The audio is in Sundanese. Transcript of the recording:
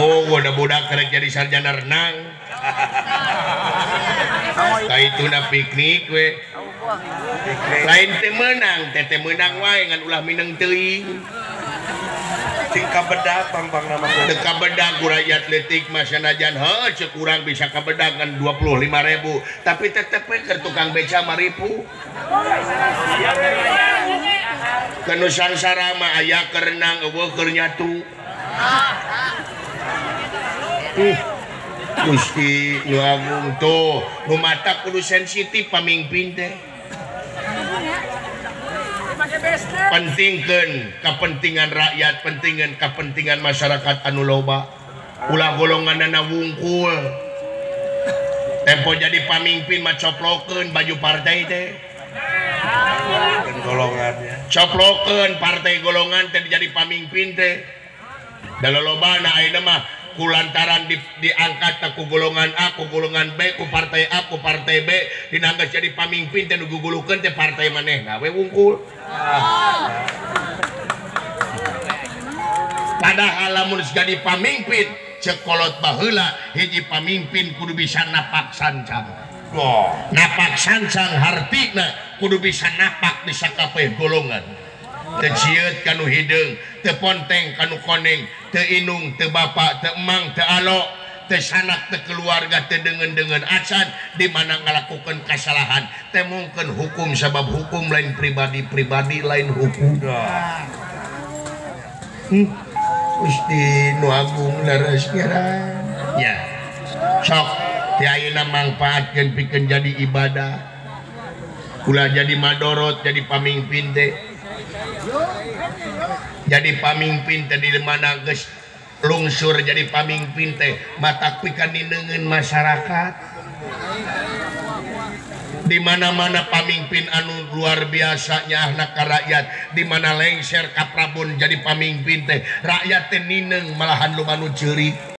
Oh, udah budak kerek jadi sarjana renang. Kaituna piknik we. Lain teu meunang, teh teu meunang wae ngan ulah mineng teuing. Cing kabedak pang-pang nama. Teu kabedak ku rakyat leutik mah sanajan heuh ceuk urang bisa kabedak ngan 25.000, tapi tetep we keur tukang beca mah ripu. Kanu sangsara mah aya keur renang eueuh keur nyatu. Gusti nu agung tuh nu mata kudu sensitif pamimpin teh. Pentingkeun kepentingan rakyat, pentingkeun kepentingan masyarakat anu loba. Ulah golonganana wungkul. Tempo jadi pamimpin mah coplokeun baju partai teh. Golongannya. Coplokeun partai golongan teh jadi pamimpin teh. Da lolobana ayeuna mah kulantaran diangkat ku golongan A, ku golongan B, ku partai A, ku partai B, dinanggeus jadi pamimpin teh nu gugulukeun teh partai manehna we wungkul. Padahal lamun jadi pamimpin ceuk kolot baheula hiji pamimpin kudu bisa napak sancang. Napak sancang hartina kudu bisa napak di sakabeh golongan. Teu cieut kanu hideung, teu ponteng kanu koneng, teu inung, teu bapak, teu emang, teu alok, teu sanak, teu keluarga, teu deungeun-deungeun acan di mana ngalakukeun kasalahan, teu mungkeun hukum sabab hukum lain pribadi-pribadi lain hukum. Gusti nu agung leres ngeran. Ya. Sok ti ayeuna mangpaatkeun pikeun jadi ibadah. Ulah jadi madorot jadi pamimpin teh. Jadi pamimpin teh di mana geus lungsur jadi pamimpin teh matak pikeun nineungeun masyarakat. Di mana-mana pamimpin anu luar biasa nyaahna ka rakyat, di mana lengser ka Prabon jadi pamimpin teh rakyat teh nineung malahan loba nu ceurik.